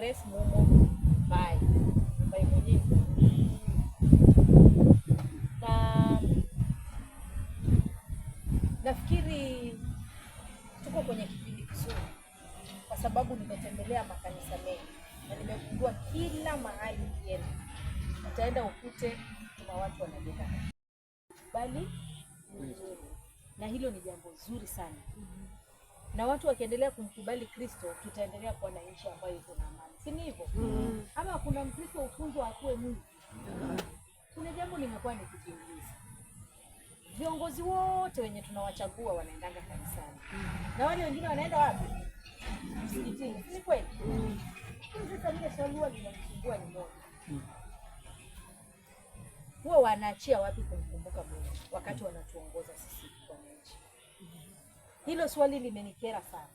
Grace Mumo Mbai Mbai mwenyewe, na nafikiri tuko kwenye kipindi kizuri kwa sababu nimetembelea makanisa mengi na nimegundua kila mahali ukienda utaenda ukute kuna watu wanajenga, bali na hilo ni jambo zuri sana, na watu wakiendelea kumkubali Kristo tutaendelea kuwa na nchi ambayo iko na amani, si ni hivyo? Ama kuna Mkristo ufunzwa akuwe Mungu? Kuna jambo nimekuwa nikijiuliza, viongozi wote wenye tunawachagua wanaendanga kanisani na wale wengine wanaenda wapi? Msikitini, si kweli? Lakini sasa lile swali huwa linanisumbua ni moja, huwa wanaachia wapi kumkumbuka Mungu wakati wanatuongoza sisi wananchi? Hilo swali limenikera sana,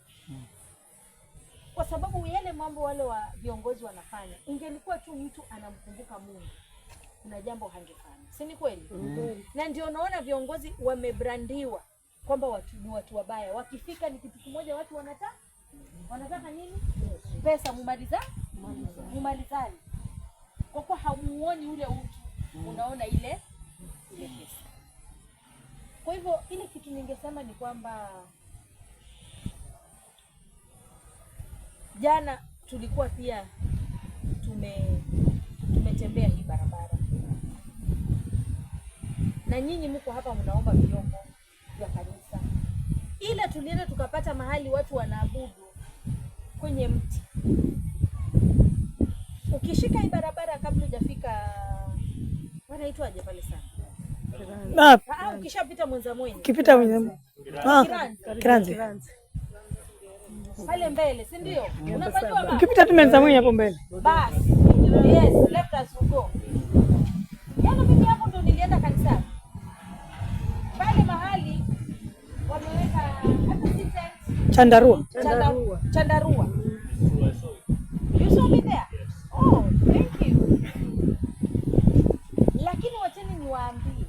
kwa sababu yale mambo wale wa viongozi wanafanya, ingelikuwa tu mtu anamkumbuka Mungu, kuna jambo hangefanya, si ni kweli? Na ndio naona viongozi wamebrandiwa kwamba watu ni watu wabaya. Wakifika ni kitu kimoja, watu wanataka nini? Pesa, mumalizane, kwa kuwa hamuoni ule utu, unaona ile ile pesa. Kwa hivyo ile kitu ningesema ni kwamba jana tulikuwa pia tumetembea hii barabara na nyinyi mko hapa mnaomba vyombo vya kanisa, ila tulienda tukapata mahali watu wanaabudu kwenye mti. Ukishika hii barabara kabla hujafika, wanaitwaje pale sana? Ukishapita Mwenza Mwenye, ukipita Mwenza Kiranzi pale mbele, si ndio? Unapajua mama? Ukipita tu Mwenza Mwenye hapo mbele. Basi. Yes, let us go. Yaani mimi hapo ndo nilienda kanisani. Pale mahali wameweka hata si tent. Chandarua. Chandarua. Chandarua. You saw me there? Oh, thank you. Lakini wacheni niwaambie,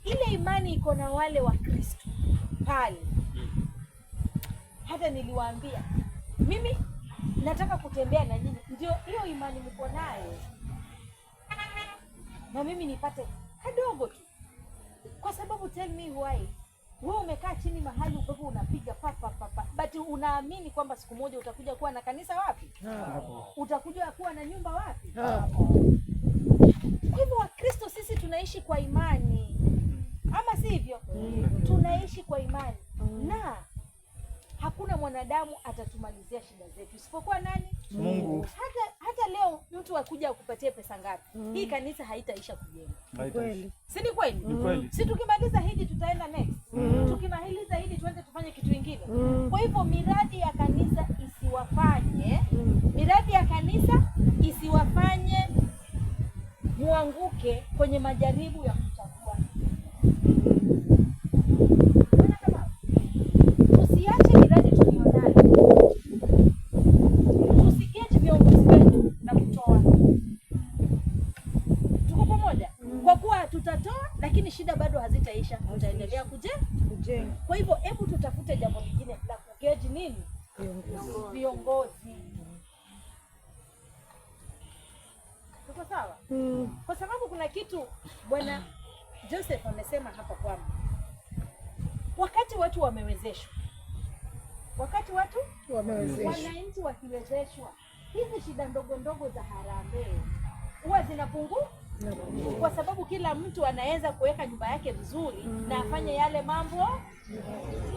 ile imani iko na wale wa Kristo pale. Hata niliwaambia mimi nataka kutembea na nyinyi, ndio hiyo imani mko nayo, na mimi nipate kadogo tu, kwa sababu tell me why wewe umekaa chini mahali upepo unapiga pa pa pa pa, but unaamini kwamba siku moja utakuja kuwa na kanisa wapi? Utakuja kuwa na nyumba wapi? Kwa hivyo Wakristo sisi tunaishi kwa imani, ama sivyo? Tunaishi kwa imani na hakuna mwanadamu atatumalizia shida zetu isipokuwa nani? Mungu. Hata leo mtu akuja akupatie pesa ngapi, hii kanisa haitaisha kujengwa. Si ni kweli? Ni kweli. Si tukimaliza hili tutaenda next. Tukimaliza hili tuende tufanye kitu kingine. Kwa hivyo miradi ya kanisa isiwafanye, miradi ya kanisa isiwafanye muanguke kwenye majaribu ya kuchagua. Unaona kama tusiache miradi tulionayo, tusigeti viongozi wetu na kutoa. Tuko pamoja? Kwa kuwa tutatoa, lakini shida bado hazitaisha, tutaendelea kujenga. Kwa hivyo hebu tutafute jambo lingine la kugeji nini viongozi. Tuko sawa? Kwa sababu kuna kitu Bwana Joseph amesema hapa kwamba wakati watu wamewezeshwa, wakati watu Wamewezeshwa, wananchi wakiwezeshwa, hizi shida ndogo ndogo za harambee huwa zinapungua, kwa sababu kila mtu anaweza kuweka nyumba yake vizuri na afanye yale mambo.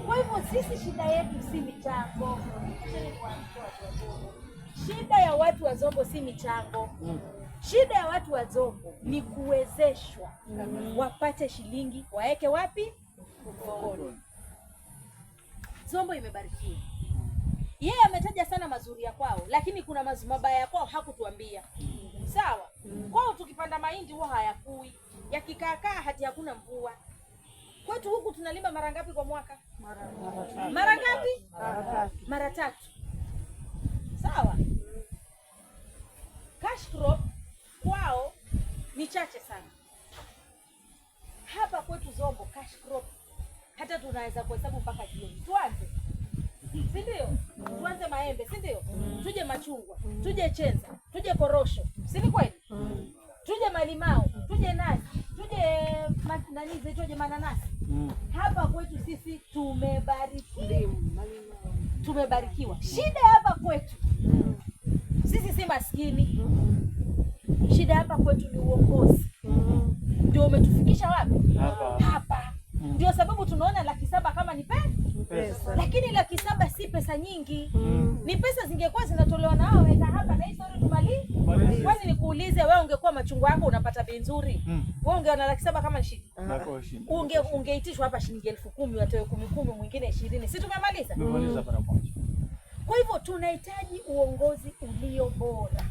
Kwa hivyo sisi shida yetu si michango. Shida ya watu wa Zombo si michango. Shida ya watu wa Zombo ni kuwezeshwa, wapate shilingi waeke wapi? Mfukoni. Zombo imebarikiwa. Yeye ametaja sana mazuri ya kwao, lakini kuna mabaya ya kwao hakutuambia. Sawa? Kwao tukipanda mahindi huwa hayakui, yakikaakaa hati hakuna mvua. Kwetu huku tunalima mara ngapi kwa mwaka? Mara ngapi? Mara tatu. Sawa? Cash crop kwao ni chache sana. Hapa kwetu Zombo cash crop hata tunaweza kuhesabu mpaka jioni. Tuanze. Si ndio? Tuanze maembe, si ndio? Tuje machungwa, tuje chenza, tuje korosho, si ni kweli? Tuje malimao, tuje nazi, tuje nani zituje mananasi. Hapa kwetu sisi tumebarikiwa. Tumebarikiwa. Shida hapa kwetu sisi si maskini. Shida hapa kwetu ni uongozi. Ndio umetufikisha wapi? Hapa. Hapa. Ndio sababu tunaona 700,000 kama ni pesa. Lakini 700,000 si pesa nyingi. Ni pesa zingekuwa zinatolewa na hao weka hapa na hii story tumali. Kwani nikuulize wewe, ungekuwa machungwa yako unapata bei nzuri. Wewe ungeona 700,000 kama ni shida? Ungeitishwa hapa shilingi 10,000 watoe 10,000 mwingine 20. Si tumemaliza? Tumemaliza mara moja. Kwa hivyo tunahitaji uongozi ulio bora.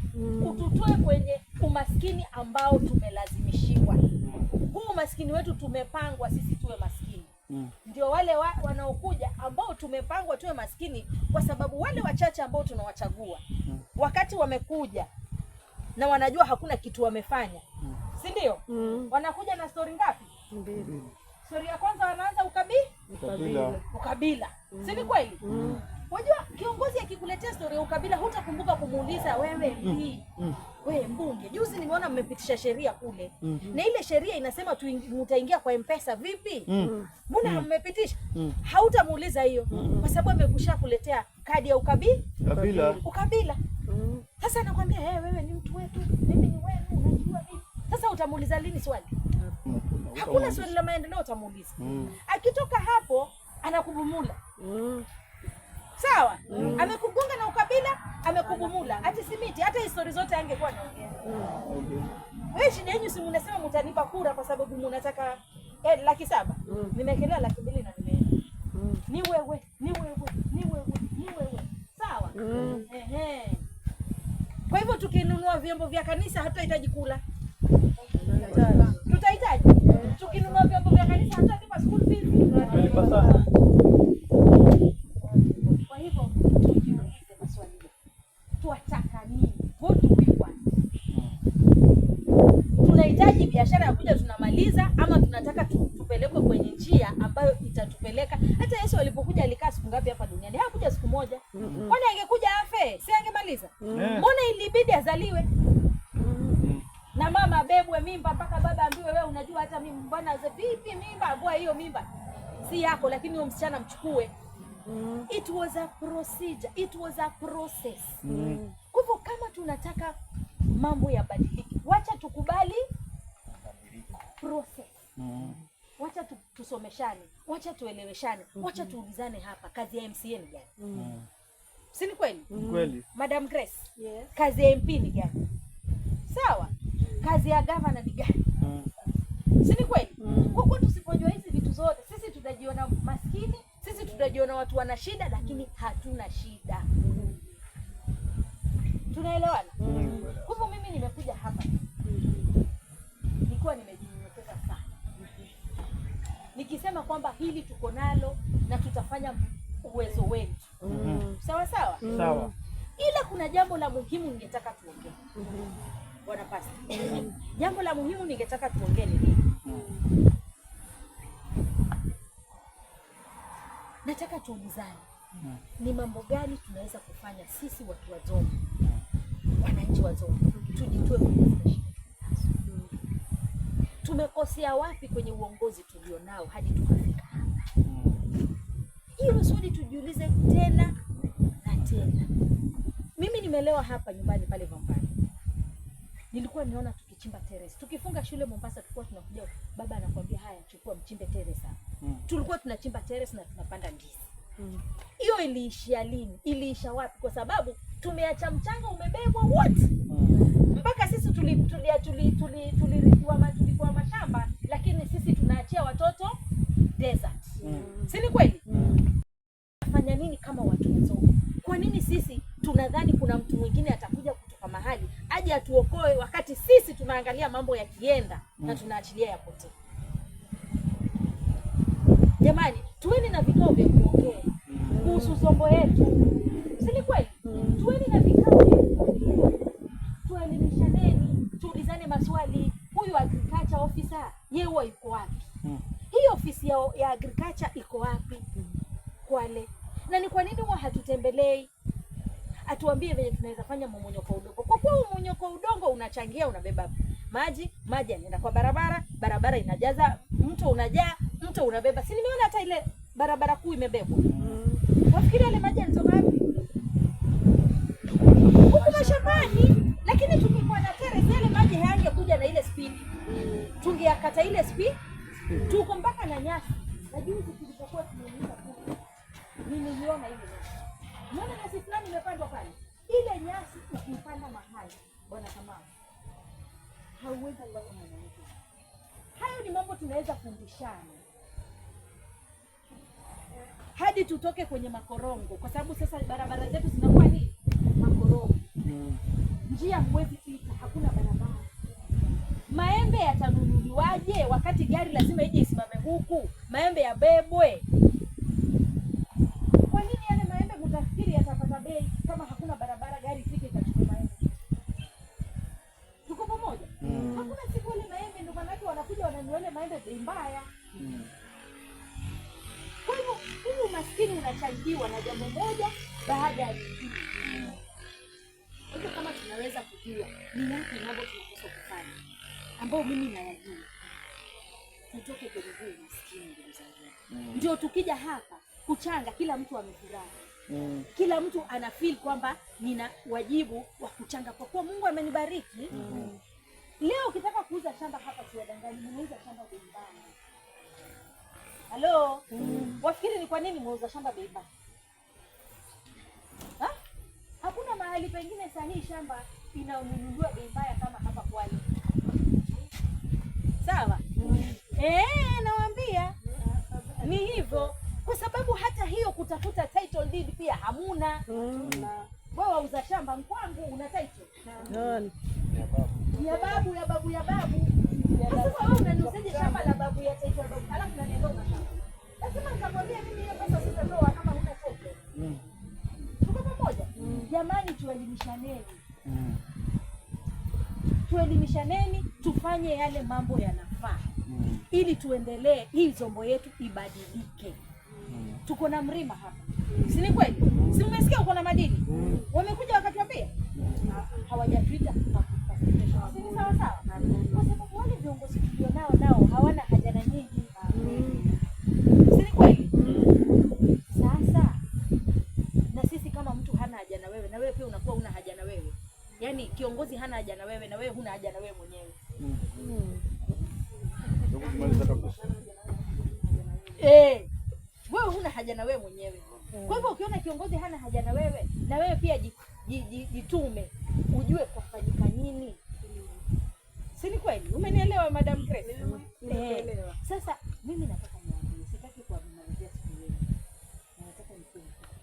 Ututoe kwenye umaskini ambao tumelazimishiwa. Huu umaskini wetu tumepangwa sisi tuwe maskini. Ndio wale wanaokuja ambao tumepangwa tuwe maskini, kwa sababu wale wachache ambao tunawachagua wakati wamekuja na wanajua hakuna kitu wamefanya. Si ndio? Wanakuja na story ngapi? 2. Story ya kwanza wanaanza ukabila. Si ni kweli? Unajua kiongozi akikuletea story ya ukabila hutakumbuka kumuuliza wewe MP, wewe mbunge. Juzi nimeona mmepitisha sheria kule. Na ile sheria inasema mtaingia kwa M-Pesa vipi? Mbona mmepitisha? Hautamuuliza hiyo kwa sababu amekushakuletea kadi ya ukabila. Ukabila. Sasa anakuambia wewe ni mtu wetu, mimi ni wenu, unajua vipi? Sasa utamuuliza lini swali? Hakuna swali la maendeleo utamuuliza. Akitoka hapo anakubumula. Sawa? Amekugonga na ukabila, amekubumula. Ati simiti, hata historia zote angekuwa anaongea. Wewe shida yenu si mnasema mtanipa kura kwa sababu mnataka 700,000. Nimekelea 200,000 na nimeenda. Ni wewe, ni wewe, ni wewe, ni wewe. Sawa? Ehe. Kwa hivyo tukinunua vyombo vya kanisa hatutahitaji kula. Tutahitaji. Tukinunua vyombo vya kanisa hatutalipa school fees. Tutalipa sana. Kwa hivyo tujiulize maswali. Tuwataka nini? What do we want? Tunahitaji biashara ya kuja tunamaliza, ama tunataka tupelekwe kwenye njia ambayo itatupeleka? Hata Yesu alipokuja alikaa siku ngapi hapa duniani? Hakuja siku moja. Kwani angekuja afe, si angemaliza? Mbona ilibidi azaliwe? Na mama abebwe mimba mpaka baba ambiwe wewe unajua hata mimi mbona vipi mimba, ambua hiyo mimba si yako, lakini huyo msichana mchukue. It was a procedure, it was a process. Kwa hivyo kama tunataka mambo yabadilike, wacha tukubali process. Wacha tusomeshane, wacha tueleweshane, wacha tuulizane hapa kazi ya MCA ni gani? Si ni kweli? Kweli. Madam Grace, Yes. kazi ya MP ni gani? Sawa? Kazi ya governor ni gani? Si ni kweli? Kwa kuwa tusipojua hizi vitu zote, sisi tutajiona maskini, sisi tutajiona watu wana shida, lakini hatuna shida. Tunaelewana? Kwa hivyo mimi nimekuja hapa nikiwa nimejinyenyekeza sana, nikisema kwamba hili tuko nalo na tutafanya uwezo wetu. Sawa sawa? Sawa. Ila kuna jambo la muhimu ningetaka tuongee. Bwana Pastor. Jambo la muhimu ningetaka tuongee ni nini? Nataka tuulizane. Ni mambo gani tunaweza kufanya sisi watu wa Zombo, wananchi wa Zombo, tujitoe kwenye zile shida tulizonazo. Tumekosea wapi kwenye uongozi tulionao hadi tukafika hapa? Hiyo swali tujiulize tena na tena. Mimi nimelewa hapa nyumbani pale Vambani. Nilikuwa niona tukichimba terrace. Tukifunga shule Mombasa tulikuwa tunakuja, baba anakuambia haya chukua mchimbe terrace hapa. Tulikuwa tunachimba terrace na tunapanda ndizi. Hiyo iliishia lini? Iliisha wapi? Kwa sababu tumeacha mchanga umebebwa wote. Mpaka sisi tulikuwa mashamba, lakini sisi tunaachia watoto desert. Si ni kweli? Fanya nini kama watu wa Zombo? Kwa nini sisi tunadhani kuna mtu mwingine atakuja kutoka mahali aje atuokoe, wakati sisi tunaangalia mambo yakienda na tunaachilia yapotee? Jamani, tuweni na vikao vya kuongea kuhusu Zombo yetu, si ni kweli? Tuweni na vikao vya kuongea, tuelimishaneni, tuulizane maswali. Huyu agriculture officer yeye huwa yuko wapi? Hii ofisi ya agriculture iko wapi Kwale? Na ni kwa nini huwa Hatutembelei atuambie venye tunaweza fanya mmomonyoko wa udongo, kwa kuwa mmomonyoko wa udongo unachangia, unabeba maji, maji yanaenda kwa barabara, barabara inajaza, mto unajaa, mto unabeba. Si nimeona hata ile barabara kuu imebebwa. Wafikiri yale maji yanatoka wapi? Huku mashambani. Lakini tungekuwa na terrace, yale maji hayangekuja na ile speed, tungeyakata ile speed. Tuko mpaka na nyasi, na juzi tulipokuwa tumeuliza kule, niliiona ile nyasi. Naona nyasi fulani imepandwa pale. Ile nyasi ukiipanda mahali, bwana Kamau, hauwezi kupata mwanamke. Hayo ni mambo tunaweza fundishana hadi tutoke kwenye makorongo, kwa sababu sasa barabara zetu zinakuwa ni makorongo. Njia huwezi pita, hakuna barabara. Maembe yatanunuliwaje wakati gari lazima ije isimame huku, maembe yabebwe? Kwa nini yale maembe mtafikiri yatapata bei kama hakuna barabara, gari ifike ikachukue maembe? Tuko pamoja? Hakuna siku yale maembe, ndio maanake wanakuja wananunua yale maembe bei mbaya. Kwa hivyo huu umaskini unachangiwa na jambo moja baada ya lingine. Kwa hivyo kama tunaweza kujua ni yapi mambo tunapaswa kufanya ambayo mimi nayajua, tutoke kwenye huu umaskini, ndugu zangu. Ndio tukija hapa kuchanga, kila mtu amefurahi, kila mtu ana feel kwamba nina wajibu wa kuchanga kwa kuwa Mungu amenibariki. Leo ukitaka kuuza shamba hapa, siwadanganyi, mnauza shamba bei mbaya. Halo, wafikiri ni kwa nini mwauza shamba bei mbaya? Ha? Hakuna mahali pengine sahihi shamba inanunuliwa bei mbaya kama hapa Kwale. Sawa? Nawaambia ni hivyo, kwa sababu hata hiyo kutafuta title deed pia hamuna. Wewe wauza shamba Mkwangu, una title Nani? Ya babu ya babu ya babu. Sasa wewe unaniuzaje shamba la babu ya title babu, alafu unaniambia una shamba? Lazima nitamwambia mimi hiyo pesa sitatoa kama huna title. Tuko pamoja? Jamani, tuelimishaneni, tuelimishaneni, tufanye yale mambo yanafaa ili tuendelee, hii Zombo yetu ibadilike. Tuko na mlima hapa, si ni kweli? Si mmesikia uko na madini? Wamekuja wakatuambia, hawajatuita, si ni sawa sawa? Kwa sababu wale viongozi tulionao nao hawana haja na nyinyi, si ni kweli? Sasa na sisi kama mtu hana haja na wewe, na wewe pia unakuwa una haja na wewe, yaani kiongozi hana haja na wewe, na wewe huna haja na wewe mwenyewe. Ndio kumaliza kabisa. Eh, wewe huna haja na wewe mwenyewe. Kwa hivyo ukiona kiongozi hana haja na wewe, na wewe pia jitume, ujue kwafanyika nini. Si ni kweli? Umenielewa Madam Grace? Nimekuelewa. Sasa mimi nataka niambie, sitaki kuwamalizia siku yenu. Na nataka nikuwe mkweli.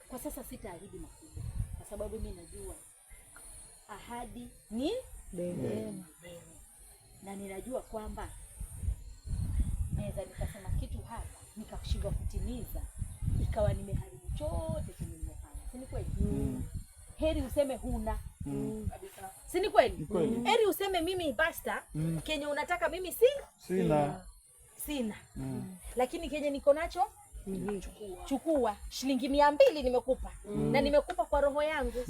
Kwa sasa sitaahidi makubwa kwa sababu mimi najua ahadi ni Deni. deni, na ninajua kwamba naweza nikasema kitu hapa nikashindwa kutimiza, ikawa nimeharibu chote chenye nimefanya. Si ni kweli? Heri useme huna, si ni kweli? Ni kweli. Heri useme mimi basta kenye unataka mimi si Sina. sina, lakini kenye niko nacho chukua. Shilingi 200 nimekupa na nimekupa kwa roho yangu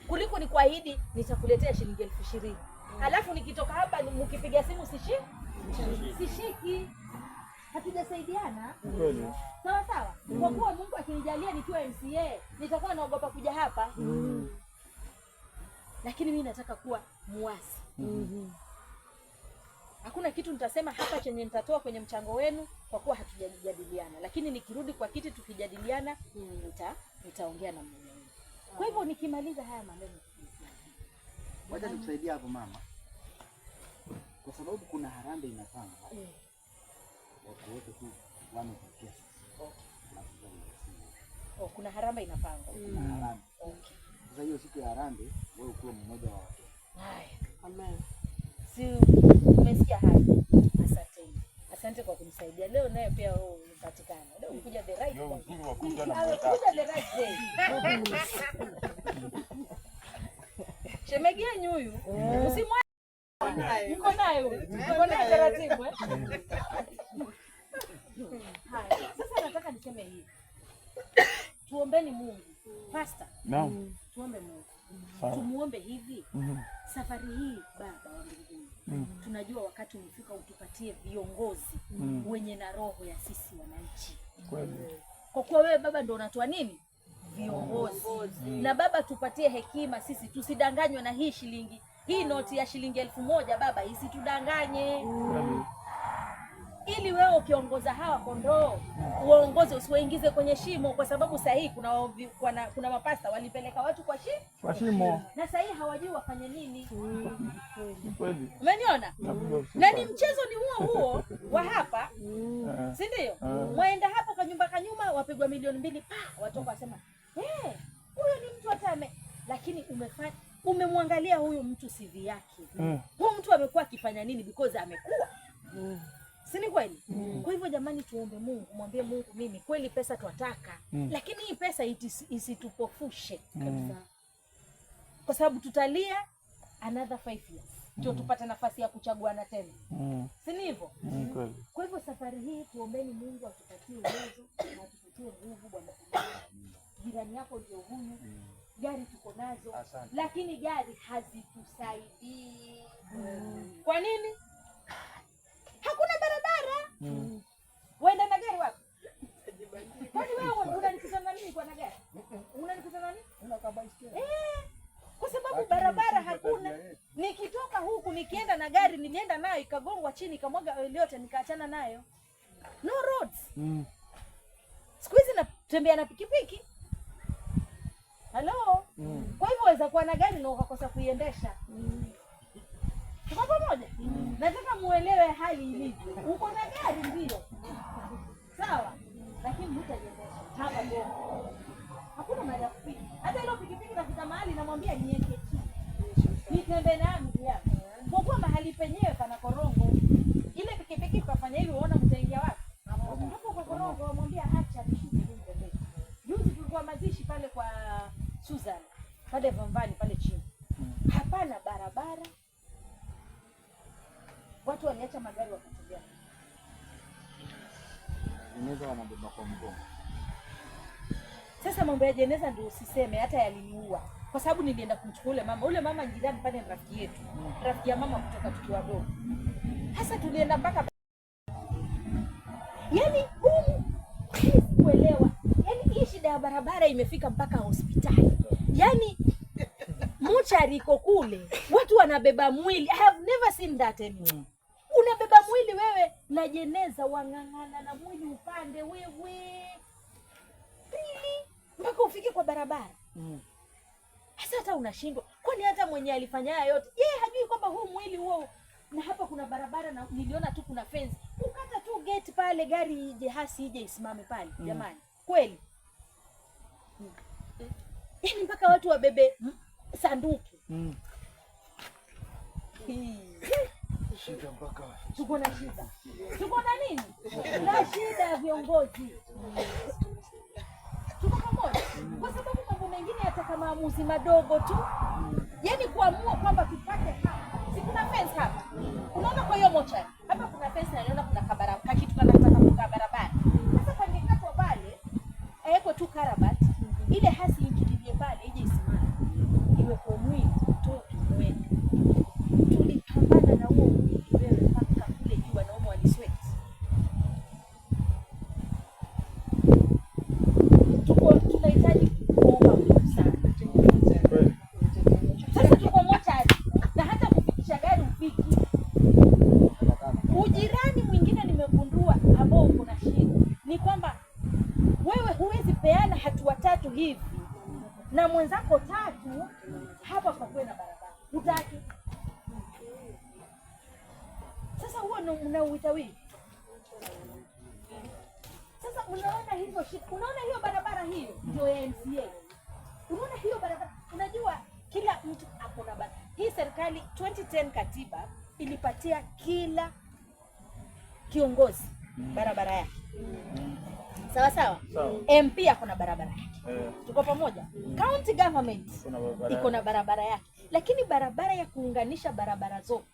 kuliko ni kuahidi nitakuletea shilingi 20,000 alafu nikitoka hapa mkipiga simu sishiki. Hatujasaidiana. Ni kweli. Sawa sawa. Kwa kuwa Mungu akinijalia nikiwa MCA nitakuwa naogopa kuja hapa, lakini mimi nataka kuwa muasi. Hakuna kitu nitasema hapa chenye nitatoa kwenye mchango wenu kwa kuwa hatujajadiliana, lakini nikirudi kwa kiti tukijadiliana, nitaongea na mmoja wenu. Kwa hivyo nikimaliza haya maneno, Wacha nikusaidia hapo mama, kwa sababu kuna harambee inapangwa, watu wote tu wamepatia sasa. Oh, kuna harambee inapangwa. Kuna harambee. Okay. Sasa hiyo siku ya harambee wewe ukuwe mmoja wa watu. Haya. Amen. Si umesikia haya? Asanteni. Asante kwa kunisaidia. Leo naye pia wewe umepatikana. Leo umekuja the right Ndio time. uzuri wa kuja na mwenzako. Amekuja the right day. Shemegi yenyu huyu. Usimwa Mko naye huyu. Mko naye taratibu eh? Haya. Sasa nataka niseme niseme hivi, tuombeni Mungu. Pastor, Naam. tuombe Mungu, Sawa. tumuombe hivi safari hii, Baba wa mbinguni, tunajua wakati umefika utupatie viongozi wenye na roho ya sisi wananchi, Kweli. kwa kuwa wewe Baba ndo unatoa nini viongozi. Na Baba, tupatie hekima sisi, tusidanganywe na hii shilingi, hii noti ya shilingi 1000 Baba, isitudanganye Kweli. Ili wewe ukiongoza hawa kondoo uwaongoze, usiwaingize kwenye shimo, kwa sababu sahii kuna mapasta walipeleka watu kwa shimo Kwa shimo. na sahii hawajui wafanye nini. Ni kweli. Umeniona? Napiga Na ni usiku. mchezo ni huo huo wa hapa, si ndio? Mwaenda hapo kanyumba kanyuma, wapigwa 2 milioni pa watoka wasema eh, huyo ni mtu hata ame, lakini umefanya umemwangalia huyu mtu CV yake, huyu mtu amekuwa akifanya nini because amekuwa, si ni kweli? Kwa hivyo jamani, tuombe Mungu, mwambie Mungu, mimi kweli pesa twataka, lakini hii pesa isitupofushe kwa sababu tutalia another 5 years ndio tupate nafasi ya kuchaguana tena, si ni hivyo? Kweli. Kwa hivyo safari hii tuombeni Mungu atupatie uwezo na atupatie nguvu. Bwana Samia, jirani yako ndio huyu, gari tuko nazo, Asante. Lakini gari hazitusaidii. Kwa nini? Hakuna barabara. Waenda na gari wapi? Kwani wewe unanikutana na mimi kwa na gari? Unanikutana na mimi? Una kabaiskeli. Eh, kwa sababu Lakini barabara sio hakuna. tabia yetu. Nikitoka huku nikienda na gari, nilienda nayo ikagongwa chini ikamwaga oil yote, nikaachana nayo. No roads. Siku hizi natembea na pikipiki. Halo? Kwa hivyo waweza kuwa na gari na ukakosa kuiendesha. Tuko pamoja? Nataka muelewe hali ilivyo. Uko na gari ndio, sawa, lakini hutaiendesha hapa Goma. Hakuna mahali ya kupita. Hata hilo pikipiki nafika mahali namwambia niweke chini, nitembee nayo miguu yangu, kwa kuwa mahali penyewe pana korongo. Ile pikipiki ukafanya hivi, uona mtaingia wapi? Hapo kwa korongo, wamwambia acha nishuke tu nitembee. Juzi tulikuwa mazishi pale kwa Susan pale Vamvani pale chini, hapana barabara, watu waliacha magari wakatembea. Jeneza wanabeba kwa mgongo. Sasa mambo ya jeneza ndio usiseme, hata yaliniua kwa sababu nilienda kumchukua ule mama. Ule mama jirani pale ni rafiki yetu, rafiki ya mama kutoka tukiwa wadogo. Sasa tulienda mpaka, yani humu sikuelewa, yani hii shida ya barabara imefika mpaka hospitali, yani mochari iko kule, watu wanabeba mwili. I have never seen that anywhere. Unabeba mwili wewe na jeneza, wang'ang'ana na mwili upande wewe really, mpaka ufike kwa barabara. Sasa hata unashindwa, kwani hata mwenye alifanya haya yote yeye hajui kwamba huu mwili huo, na hapa kuna barabara na niliona tu kuna fence, ukata tu gate pale, gari ije hearse ije isimame pale. Jamani, kweli yaani mpaka watu wabebe sanduku. Hii. Shida mpaka Tuko na shida, tuko na nini? Na shida ya viongozi. Tuko pamoja, kwa sababu mambo mengine yataka maamuzi madogo tu, yaani kuamua kwamba tupate hapa, si kuna fence hapa, unaona? Kwa hiyo mochari hapa kuna fence na naona kuna kabara kakitu kanataka kukaa barabara. Sasa pangekatwa pale, awekwe tu culvert, ile hearse ingililie pale, ije isimame, iwe kwa mwili utoke uende. Tulipambana na huo mwili wewe mpaka kule juu, wanaume walisweat. Tuko tunahitaji kuomba Mungu sana. Kweli. Sasa tuko mochari na hata kufikisha gari ufiki. Ujirani mwingine nimegundua ambao uko na shida ni kwamba wewe huwezi peana hatua tatu hivi na mwenzako tatu hapa pakuwe na barabara, hutaki. Sasa huo ndo mnauita wivi. Sasa unaona hizo shida, unaona hiyo barabara hiyo ndio ya MCA. Unaona hiyo barabara, unajua kila mtu ako na barabara. Hii serikali 2010 katiba ilipatia kila kiongozi barabara yake, sawa sawa. Sawa. MP ako na barabara yake, tuko pamoja. County government Kuna barabara. Iko na barabara yake, lakini barabara ya kuunganisha barabara zote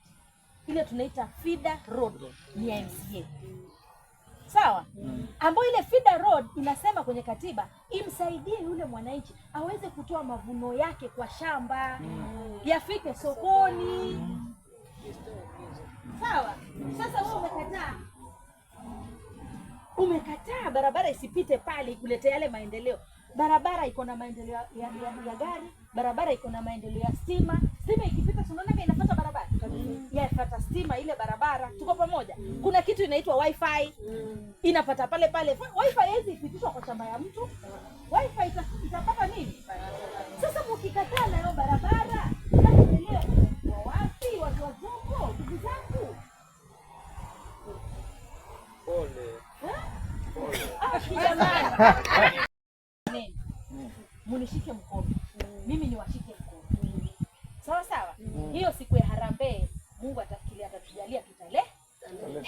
ile tunaita feeder road ni ya MCA. Sawa? Ambayo ile feeder road inasema kwenye katiba imsaidie yule mwananchi aweze kutoa mavuno yake kwa shamba, yafike sokoni. Sawa? Sasa wewe umekataa, umekataa barabara isipite pale ikuletea yale maendeleo. Barabara iko na maendeleo ya gari, barabara iko na maendeleo ya stima. Stima ikipita, si unaona inafuata barabara, yafuata stima ile barabara. Tuko pamoja? Kuna kitu inaitwa wifi, inapata pale pale. Wifi haiwezi ipitishwa kwa shamba ya mtu. Wifi itapata nini? Sasa mkikataa nayo barabara, maendeleo yatakuwa wapi? Watu wa Zombo, ndugu zangu. Pole. Ah, jamani. Munishike mkono, mimi niwashike mkono, sawa sawa. Hiyo siku ya harambee Mungu atafikiria, atatujalia tutale,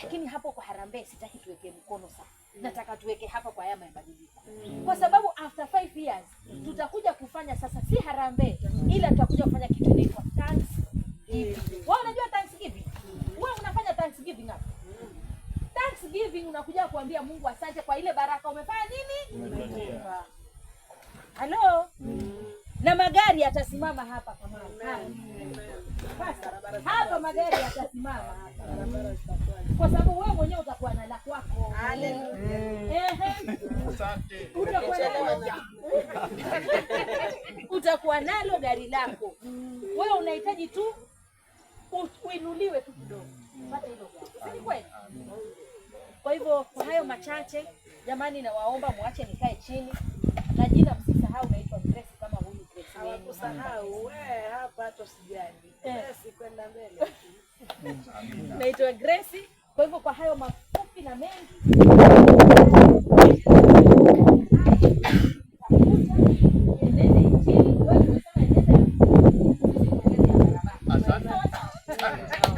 lakini hapo kwa harambee sitaki tuweke mkono sana, nataka tuweke hapa kwa haya mabadiliko, kwa sababu after 5 years tutakuja kufanya sasa, si harambee, ila tutakuja kufanya kitu inaitwa Thanksgiving. Wewe unajua Thanksgiving? Wewe unafanya Thanksgiving hapa? Thanksgiving unakuja kuambia Mungu asante kwa ile baraka umefanya nini? Halo? Na magari yatasimama hapa kama hapa. Hapa magari yatasimama hapa. Kwa sababu wewe mwenyewe utakuwa na la kwako. Ehe. Utakuwa nalo gari lako. Wewe unahitaji tu uinuliwe tu kidogo upate hilo gari. Si ni kweli? Kwa hivyo kwa hayo machache, jamani, nawaomba muache nikae chini, na jina msisahau, naitwa Grace kama huyu Grace wenu. Hawakusahau wewe hapa, hata usijali. Eh. Basi kwenda mbele. Naitwa Grace. Kwa hivyo kwa hayo mafupi na mengi, eneze Injili. Wewe umesema eneze, sisi tueneze ya barabara. Sawa sawa.